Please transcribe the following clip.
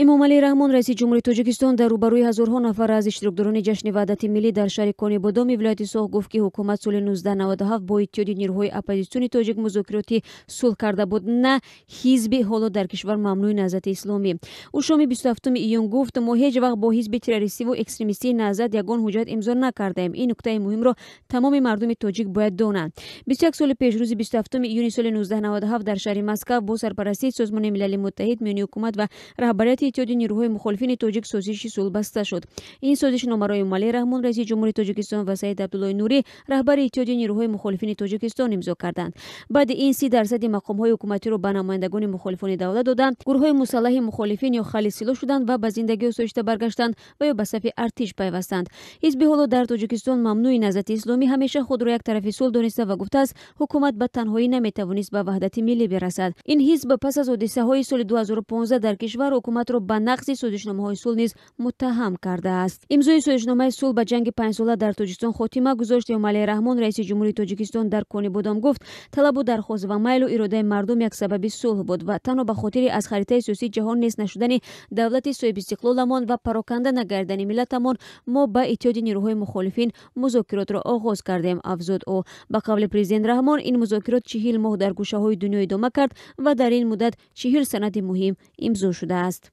Эмомалӣ Раҳмон, раиси ҷумҳури Тоҷикистон, дар рӯбарӯи ҳазорҳо нафар аз иштирокдорони ҷашни Ваҳдати миллӣ дар шаҳри Конибодоми вилояти Суғд гуфт, ки ҳукумат соли 1997 бо Иттиҳоди нирӯҳои оппозитсиони тоҷик музокироти сулҳ карда буд, на ҳизби ҳоло дар кишвар мамнӯи Наҳзати Исломӣ. Ӯ шоми 27 июн гуфт: «Мо ҳеҷ вақт бо ҳизби террористиву экстремистии Наҳзат ягон ҳуҷҷат имзо накардаем. Ин нуктаи муҳимро тамоми мардуми тоҷик бояд донанд». 21 соли пеш, рӯзи 27 июни соли 1997, дар шаҳри Москав бо сарпарастии Созмони Милали Муттаҳид миёни ҳукумат ва раҳбарияти Иттиҳоди нирӯҳои мухолифини тоҷик созиши сулҳ баста шуд. Ин созишномаро Эмомалӣ Раҳмон, раиси ҷумҳури Тоҷикистон, ва Саид Абдуллои Нурӣ, раҳбари Иттиҳоди нирӯҳои мухолифини Тоҷикистон, имзо карданд. Баъди ин 30 дарсади мақомҳои ҳукуматиро ба намояндагони мухолифони давлат доданд. Гурӯҳҳои мусаллаҳи мухолифин ё хали силоҳ шуданд ва ба зиндагии осоишта баргаштанд ва ё ба сафи артиш пайвастанд. Ҳизби ҳоло дар Тоҷикистон мамнӯи Наҳзати Исломӣ ҳамеша худро як тарафи сулҳ дониста ва гуфтааст, ҳукумат ба танҳоӣ наметавонист ба ваҳдати миллӣ бирасад. Ин ҳизб пас аз ҳодисаҳои соли 2015 дар кишвар ҳукуматро ба нақзи созишномаҳои сулҳ низ муттаҳам кардааст. Имзои созишномаи сулҳ ба ҷанги панҷсола дар Тоҷикистон хотима гузошт. Эмомалӣ Раҳмон, раиси ҷумҳурии Тоҷикистон, дар Конибодом гуфт, талабу дархост ва майлу иродаи мардум як сабаби сулҳ буд ва танҳо ба хотири аз харитаи сиёсии ҷаҳон нест нашудани давлати соҳибистиқлоламон ва пароканда нагардани миллатамон мо ба Иттиҳоди нирӯҳои мухолифин музокиротро оғоз кардем, афзуд ӯ. Ба қавли президент Раҳмон, ин музокирот 40 моҳ дар гӯшаҳои дунё идома кард ва дар ин муддат 40 санади муҳим имзо шудааст.